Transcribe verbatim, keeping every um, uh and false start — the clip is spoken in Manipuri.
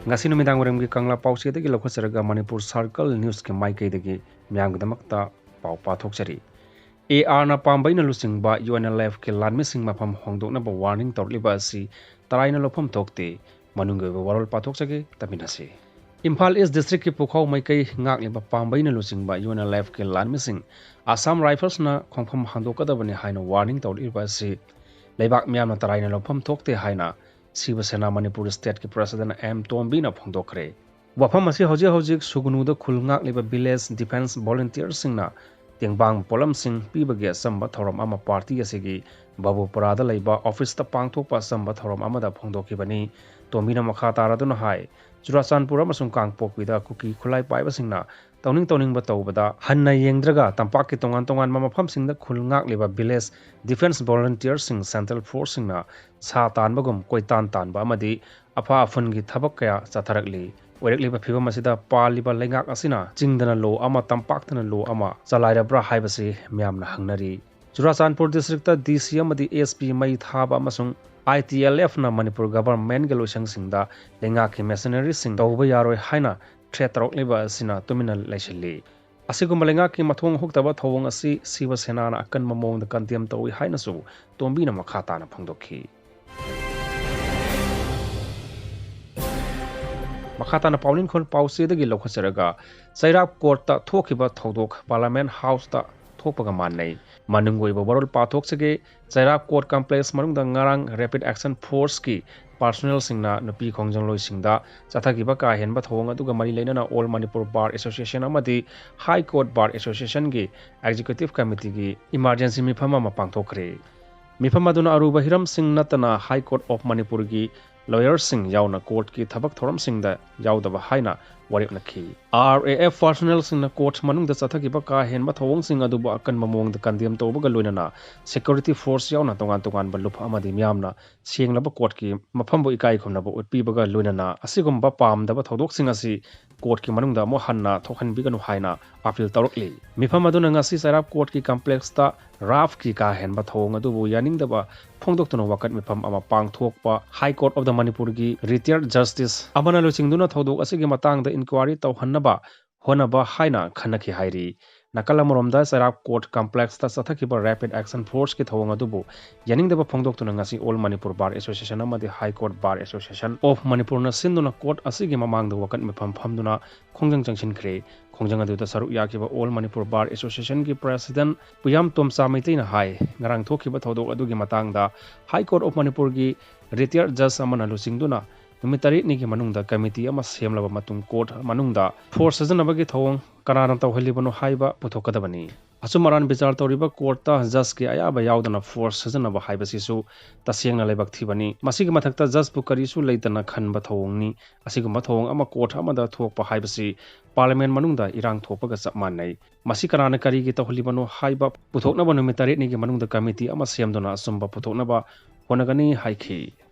ꯉꯁꯤ ꯅꯨꯃꯤꯗꯥꯡ ꯋꯥꯏꯔꯝꯒꯤ ꯀꯪꯂꯥ ꯄꯥꯎꯆꯦꯗꯒꯤ ꯂꯧꯈꯠꯆꯔꯒ ꯃꯅꯤꯄꯨꯔ ꯁꯥꯔꯀꯜ ꯅ꯭ꯌꯨꯁꯀꯤ ꯃꯥꯏꯀꯩꯗꯒꯤ ꯃꯤꯌꯥꯝꯒꯤꯗꯃꯛꯇ ꯄꯥꯎ ꯄꯥꯊꯣꯛꯆꯔꯤ꯫ ꯑꯦ ꯑꯥꯔꯅ ꯄꯥꯝꯕꯩꯅ ꯂꯨꯆꯤꯡꯕ ꯌꯨ ꯑꯦꯟ ꯑꯦꯜ ꯑꯦꯐꯀꯤ ꯂꯥꯟꯃꯤꯁꯤꯡ ꯃꯐꯝ ꯍꯣꯡꯗꯣꯛꯅꯕ ꯋꯥꯔꯅꯤꯡ ꯇꯧꯔꯛꯂꯤꯕ ꯑꯁꯤ ꯇꯔꯥꯏꯅ ꯂꯧꯐꯝ ꯊꯣꯛꯇꯦ꯫ ꯃꯅꯨꯡꯒꯤ ꯑꯣꯏꯕ ꯋꯥꯔꯣꯜ ꯄꯥꯊꯣꯛꯆꯒꯦ, ꯇꯥꯃꯤꯟꯅꯁꯤ꯫ ꯏꯝꯐꯥꯜ ꯏꯁ ꯗꯤꯁꯇ꯭ꯔꯤꯛꯀꯤ ꯄꯨꯈꯥꯎ ꯃꯥꯏꯀꯩ ꯉꯥꯛꯂꯤꯕ ꯄꯥꯝꯕꯩꯅ ꯂꯨꯆꯤꯡꯕ ꯌꯨ ꯑꯦꯟ ꯑꯦꯜ ꯑꯦꯐꯀꯤ ꯂꯥꯟꯃꯤꯁꯤꯡ ꯑꯁꯥꯝ ꯔꯥꯏꯐꯜꯁꯅ ꯈꯣꯡꯐꯝ ꯍꯥꯡꯗꯣꯛꯀꯗꯕꯅꯤ ꯍꯥꯏꯅ ꯋꯥꯔꯅꯤꯡ ꯇꯧꯔꯛꯂꯤꯕ ꯑꯁꯤ ꯂꯩꯕꯥꯛ ꯃꯤꯌꯥꯝꯅ ꯇꯔꯥꯏꯅ ꯂꯧꯐꯝ ꯊꯣꯛꯇꯦ ꯍꯥꯏꯅ ꯁꯤꯕ ꯁꯦꯅꯥ ꯃꯅꯤꯄꯨꯔ ꯁ꯭ꯇꯦꯠꯀꯤ ꯄ꯭ꯔꯁꯤꯗꯦꯟ ꯑꯦꯝ ꯇꯣꯝꯕꯤꯅ ꯐꯣꯡꯗꯣꯛꯈ꯭ꯔꯦ꯫ ꯋꯥꯐꯝ ꯑꯁꯤ ꯍꯧꯖꯤꯛ ꯍꯧꯖꯤꯛ ꯁꯨꯒꯅꯨꯗ ꯈꯨꯜ ꯉꯥꯛꯂꯤꯕ ꯚꯤꯂꯦꯖ ꯗꯤꯐꯦꯟꯁ ꯚꯣꯂꯨꯟꯇꯤꯌꯔꯁꯤꯡꯅ ꯇꯦꯡꯕꯥꯡ ꯄꯣꯠꯂꯝꯁꯤꯡ ꯄꯤꯕꯒꯤ ꯑꯆꯝꯕ ꯊꯧꯔꯝ ꯑꯃ ꯄꯥꯔꯇꯤ ꯑꯁꯤꯒꯤ ꯕꯕꯨꯄꯨꯔꯥꯗ ꯂꯩꯕ ꯑꯣꯐꯤꯁꯇ ꯄꯥꯡꯊꯣꯛꯄ ꯑꯆꯝꯕ ꯊꯧꯔꯝ ꯑꯃꯗ ꯐꯣꯡꯗꯣꯛꯈꯤꯕꯅꯤ꯫ ꯇꯣꯝꯕꯤꯅ ꯃꯈꯥ ꯇꯥꯔꯗꯨꯅ ꯍꯥꯏ, ꯆꯨꯔꯥꯆꯥꯟꯄꯨꯔ ꯑꯃꯁꯨꯡ ꯀꯥꯡꯄꯣꯛꯄꯤꯗ ꯀꯨꯀꯤ ꯈꯨꯠꯂꯥꯏ ꯄꯥꯏꯕꯁꯤꯡꯅ ꯇꯧꯅꯤꯡ ꯇꯧꯅꯤꯡꯕ ꯇꯧꯕꯗ ꯍꯟꯅ ꯌꯦꯡꯗ꯭ꯔꯒ ꯇꯝꯄꯥꯛꯀꯤ ꯇꯣꯉꯥꯟ ꯇꯣꯉꯥꯟꯕ ꯃꯐꯝꯁꯤꯡꯗ ꯈꯨꯜ ꯉꯥꯛꯂꯤꯕ ꯚꯤꯂꯦꯖ ꯗꯤꯐꯦꯟꯁ ꯚꯣꯂꯨꯟꯇꯤꯌꯔꯁꯤꯡ ꯁꯦꯟꯇ꯭ꯔꯦꯜ ꯐꯣꯔꯁꯁꯤꯡꯅ ꯁꯥ ꯇꯥꯟꯕꯒꯨꯝ ꯀꯣꯏꯇꯥꯟ ꯇꯥꯟꯕ ꯑꯃꯗꯤ ꯑꯐ ꯑꯐꯨꯟꯒꯤ ꯊꯕꯛ ꯀꯌꯥ ꯆꯠꯊꯔꯛꯂꯤ꯫ ꯑꯣꯏꯔꯛꯂꯤꯕ ꯐꯤꯕꯝ ꯑꯁꯤꯗ ꯄꯥꯜꯂꯤꯕ ꯂꯩꯉꯥꯛ ꯑꯁꯤꯅ ꯆꯤꯡꯗꯅ ꯂꯣ ꯑꯃ, ꯇꯝꯄꯥꯛꯇꯅ ꯂꯣ ꯑꯃ ꯆꯂꯥꯏꯔꯕ꯭ꯔꯥ ꯍꯥꯏꯕꯁꯤ ꯃꯤꯌꯥꯝꯅ ꯍꯪꯅꯔꯤ꯫ ꯆꯨꯔꯥꯆꯥꯟꯄꯨꯔ ꯗꯤꯁꯇ꯭ꯔꯤꯛꯇ ꯗꯤ ꯁꯤ ꯑꯃꯗꯤ ꯑꯦꯁ ꯄꯤ ꯃꯩ ꯊꯥꯕ ꯑꯃꯁꯨꯡ ꯑꯥꯏ ꯇꯤ ꯑꯦꯜ ꯑꯦꯐꯅ ꯃꯅꯤꯄꯨꯔ ꯒꯚꯔꯟꯃꯦꯟꯠꯒꯤ ꯂꯣꯏꯁꯪꯁꯤꯡꯗ ꯂꯩꯉꯥꯛꯀꯤ ꯃꯤꯁꯅꯔꯤꯁꯤꯡ ꯇꯧꯕ ꯌꯥꯔꯣꯏ ꯍꯥꯏꯅ ꯊ꯭ꯔꯦꯠ ꯇꯧꯔꯛꯂꯤꯕ ꯑꯁꯤꯅ ꯇꯨꯃꯤꯟꯅ ꯂꯩꯁꯤꯜꯂꯤ꯫ ꯑꯁꯤꯒꯨꯝꯕ ꯂꯩꯉꯥꯛꯀꯤ ꯃꯊꯣꯡ ꯍꯨꯛꯇꯕ ꯊꯧꯑꯣꯡ ꯑꯁꯤ ꯁꯤꯕ ꯁꯦꯅꯥꯅ ꯑꯀꯟꯕ ꯃꯑꯣꯡꯗ ꯀꯟꯗꯦꯝ ꯇꯧꯏ ꯍꯥꯏꯅꯁꯨ ꯇꯣꯝꯕꯤꯅ ꯃꯈꯥ ꯇꯥꯅ ꯐꯣꯡꯗꯣꯛꯈꯤ꯫ ꯃꯈꯥ ꯇꯥꯅ ꯄꯥꯎꯅꯤꯡꯈꯣꯜ ꯄꯥꯎꯆꯦꯗꯒꯤ ꯂꯧꯈꯠꯆꯔꯒ, ꯆꯩꯔꯥꯛ ꯀꯣꯔꯠꯇ ꯊꯣꯛꯈꯤꯕ ꯊꯧꯗꯣꯛ ꯄꯥꯔꯂꯥꯃꯦꯟꯠ ꯍꯥꯎꯁꯇ ꯊꯣꯛꯄꯒ ꯃꯥꯟꯅꯩ꯫ ꯃꯅꯨꯡꯒꯤ ꯑꯣꯏꯕ ꯋꯥꯔꯣꯜ ꯄꯥꯊꯣꯛꯆꯒꯦ꯫ ꯆꯩꯔꯥꯛ ꯀꯣꯔꯠ ꯀꯝꯄ꯭ꯂꯦꯛꯁ ꯃꯅꯨꯡꯗ ꯉꯔꯥꯡ ꯔꯦꯄꯤꯗ ꯑꯦꯛꯁꯟ ꯐꯣꯔꯁꯀꯤ ꯄꯥꯔꯁꯣꯅꯦꯜꯁꯤꯡꯅ ꯅꯨꯄꯤ ꯈꯣꯡꯖꯪꯂꯣꯏꯁꯤꯡꯗ ꯆꯠꯊꯈꯤꯕ ꯀꯥ ꯍꯦꯟꯕ ꯊꯧꯑꯣꯡ ꯑꯗꯨꯒ ꯃꯔꯤ ꯂꯩꯅꯅ ꯑꯣꯜ ꯃꯅꯤꯄꯨꯔ ꯕꯥꯔ ꯑꯦꯁꯣꯁꯤꯌꯦꯁꯟ ꯑꯃꯗꯤ ꯍꯥꯏ ꯀꯣꯔꯠ ꯕꯥꯔ ꯑꯦꯁꯣꯁꯤꯌꯦꯁꯟꯒꯤ ꯑꯦꯛꯖꯤꯀ꯭ꯌꯨꯇꯤꯚ ꯀꯃꯤꯇꯤꯒꯤ ꯏꯃꯥꯔꯖꯦꯟꯁꯤ ꯃꯤꯐꯝ ꯑꯃ ꯄꯥꯡꯊꯣꯛꯈ꯭ꯔꯦ꯫ ꯃꯤꯐꯝ ꯑꯗꯨꯅ ꯑꯔꯨꯕ ꯍꯤꯔꯝꯁꯤꯡ ꯅꯠꯇꯅ ꯍꯥꯏ ꯀꯣꯔꯠ ꯑꯣꯐ ꯃꯅꯤꯄꯨꯔꯒꯤ ꯂꯣꯌꯔꯁꯤꯡ ꯌꯥꯎꯅ ꯀꯣꯔꯠꯀꯤ ꯊꯕꯛ ꯊꯧꯔꯝꯁꯤꯡꯗ ꯌꯥꯎꯗꯕ ꯍꯥꯏꯅ ꯋꯥꯔꯦꯞꯅꯈꯤ꯫ ꯑꯥꯔ ꯑꯦ ꯑꯦꯐ ꯄꯥꯔꯁꯣꯅꯦꯜꯁꯤꯡꯅ ꯀꯣꯔꯠ ꯃꯅꯨꯡꯗ ꯆꯠꯊꯈꯤꯕ ꯀꯥ ꯍꯦꯟꯕ ꯊꯧꯑꯣꯡꯁꯤꯡ ꯑꯗꯨꯕꯨ ꯑꯀꯟꯕ ꯃꯑꯣꯡꯗ ꯀꯟꯗꯦꯝ ꯇꯧꯕꯒ ꯂꯣꯏꯅꯅ ꯁꯦꯀ꯭ꯌꯨꯔꯤꯇꯤ ꯐꯣꯔꯁ ꯌꯥꯎꯅ ꯇꯣꯉꯥꯟ ꯇꯣꯉꯥꯟꯕ ꯂꯨꯞ ꯑꯃꯗꯤ ꯃꯤꯌꯥꯝꯅ ꯁꯦꯡꯂꯕ ꯀꯣꯔꯠꯀꯤ ꯃꯐꯝꯕꯨ ꯏꯀꯥꯏ ꯈꯨꯝꯅꯕ ꯎꯠꯄꯤꯕꯒ ꯂꯣꯏꯅꯅ ꯑꯁꯤꯒꯨꯝꯕ ꯄꯥꯝꯗꯕ ꯊꯧꯗꯣꯛꯁꯤꯡ ꯑꯁꯤ ꯀꯣꯔꯠꯀꯤ ꯃꯅꯨꯡꯗ ꯑꯃꯨꯛ ꯍꯟꯅ ꯊꯣꯛꯍꯟꯕꯤꯒꯅꯨ ꯍꯥꯏꯅ ꯑꯥꯄꯤꯜ ꯇꯧꯔꯛꯂꯤ꯫ ꯃꯤꯐꯝ ꯑꯗꯨꯅ ꯉꯁꯤ ꯆꯩꯔꯥꯞ ꯀꯣꯔꯠꯀꯤ ꯀꯝꯄ꯭ꯂꯦꯛꯁꯇ ꯔꯥꯐꯀꯤ ꯀꯥ ꯍꯦꯟꯕ ꯊꯧꯑꯣꯡ ꯑꯗꯨꯕꯨ ꯌꯥꯅꯤꯡꯗꯕ ꯐꯣꯡꯗꯣꯛꯇꯨꯅ ꯋꯥꯀꯠ ꯃꯤꯐꯝ ꯑꯃ ꯄꯥꯡꯊꯣꯛꯄ ꯍꯥꯏ ꯀꯣꯔꯠ ꯑꯣꯐ ꯗ ꯃꯅꯤꯄꯨꯔꯒꯤ ꯔꯤꯇꯥꯌꯔꯗ ꯖꯁꯇꯤꯁ ꯑꯃꯅ ꯂꯨꯆꯤꯡꯗꯨꯅ ꯊꯧꯗꯣꯛ ꯑꯁꯤꯒꯤ ꯃꯇꯥꯡꯗ ꯏꯟꯀ꯭ꯋꯥꯏꯔꯤ ꯇꯧꯍꯟꯅꯕ ꯍꯣꯠꯅꯕ ꯍꯥꯏꯅ ꯈꯟꯅꯈꯤ ꯍꯥꯏꯔꯤ꯫ ꯅꯥꯀꯜ ꯑꯃꯔꯣꯝꯗ ꯆꯩꯔꯥꯞ ꯀꯣꯔꯠ ꯀꯝꯄ꯭ꯂꯦꯛꯁꯇ ꯆꯠꯊꯈꯤꯕ ꯔꯦꯄꯤꯗ ꯑꯦꯛꯁꯟ ꯐꯣꯔꯁꯀꯤ ꯊꯧꯑꯣꯡ ꯑꯗꯨꯕꯨ ꯌꯥꯅꯤꯡꯗꯕ ꯐꯣꯡꯗꯣꯛꯇꯨꯅ ꯉꯁꯤ ꯑꯣꯜ ꯃꯅꯤꯄꯨꯔ ꯕꯥꯔ ꯑꯦꯁꯣꯁꯤꯌꯦꯁꯟ ꯑꯃꯗꯤ high court bar association of ꯃꯅꯤꯄꯨꯔꯅ ꯁꯤꯟꯗꯨꯅ ꯀꯣꯔꯠ ꯑꯁꯤꯒꯤ ꯃꯃꯥꯡꯗ ꯋꯥꯀꯠ ꯃꯤꯐꯝ ꯐꯝꯗꯨꯅ ꯈꯣꯡꯖꯪ ꯆꯪꯁꯤꯟꯈ꯭ꯔꯦ꯫ ꯈꯣꯡꯖꯪ ꯑꯗꯨꯗ ꯁꯔꯨꯛ ꯌꯥꯈꯤꯕ ꯑꯣꯜ ꯃꯅꯤꯄꯨꯔ ꯕꯥꯔ ꯑꯦꯁꯣꯁꯤꯌꯦꯁꯟꯒꯤ ꯄ꯭ꯔꯦꯁꯤꯗꯦꯟꯠ ꯄꯨꯌꯥꯝ ꯇꯣꯝꯆꯥ ꯃꯩꯇꯩꯅ ꯍꯥꯏ, ꯉꯔꯥꯡ ꯊꯣꯛꯈꯤꯕ ꯊꯧꯗꯣꯛ ꯑꯗꯨꯒꯤ ꯃꯇꯥꯡꯗ ꯍꯥꯏ ꯀꯣꯔꯠ ꯑꯣꯐ ꯃꯅꯤꯄꯨꯔꯒꯤ ꯔꯤꯇꯥꯌꯔꯗ ꯖꯁ ꯑꯃꯅ ꯂꯨꯆꯤꯡꯗꯨꯅ ꯅꯨꯃꯤꯠ ꯇꯔꯦꯠꯅꯤꯒꯤ ꯃꯅꯨꯡꯗ ꯀꯃꯤꯇꯤ ꯑꯃ ꯁꯦꯝꯂꯕ ꯃꯇꯨꯡ ꯀꯣꯔꯠ ꯃꯅꯨꯡꯗ ꯐꯣꯔꯁ ꯁꯤꯖꯤꯟꯅꯕꯒꯤ ꯊꯧꯑꯣꯡ ꯀꯅꯥꯅ ꯇꯧꯍꯜꯂꯤꯕꯅꯣ ꯍꯥꯏꯕ ꯄꯨꯊꯣꯛꯀꯗꯕꯅꯤ꯫ ꯑꯆꯨꯝ ꯑꯔꯥꯟ ꯕꯤꯆꯥꯔ ꯇꯧꯔꯤꯕ ꯀꯣꯔꯠꯇ ꯖꯁꯀꯤ ꯑꯌꯥꯕ ꯌꯥꯎꯗꯅ ꯐꯣꯔꯁ ꯁꯤꯖꯤꯟꯅꯕ ꯍꯥꯏꯕꯁꯤꯁꯨ ꯇꯁꯦꯡꯅ ꯂꯥꯏꯕꯛ ꯊꯤꯕꯅꯤ꯫ ꯃꯁꯤꯒꯤ ꯃꯊꯛꯇ ꯖꯁꯄꯨ ꯀꯔꯤꯁꯨ ꯂꯩꯇꯅ ꯈꯟꯕ ꯊꯧꯑꯣꯡꯅꯤ꯫ ꯑꯁꯤꯒꯨꯝꯕ ꯊꯧꯑꯣꯡ ꯑꯃ ꯀꯣꯔꯠ ꯑꯃꯗ ꯊꯣꯛꯄ ꯍꯥꯏꯕꯁꯤ ꯄꯥꯔꯂꯤꯌꯥꯃꯦꯟꯠ ꯃꯅꯨꯡꯗ ꯏꯔꯥꯡ ꯊꯣꯛꯄꯒ ꯆꯞ ꯃꯥꯟꯅꯩ꯫ ꯃꯁꯤ ꯀꯅꯥꯅ ꯀꯔꯤꯒꯤ ꯇꯧꯍꯜꯂꯤꯕꯅꯣ ꯍꯥꯏꯕ ꯄꯨꯊꯣꯛꯅꯕ ꯅꯨꯃꯤꯠ ꯇꯔꯦꯠꯅꯤꯒꯤ ꯃꯅꯨꯡꯗ ꯀꯃꯤꯇꯤ ꯑꯃ ꯁꯦꯝꯗꯨꯅ ꯑꯆꯨꯝꯕ ꯄꯨꯊꯣꯛꯅꯕ ꯍꯣꯠꯅꯒꯅꯤ ꯍꯥꯏꯈꯤ꯫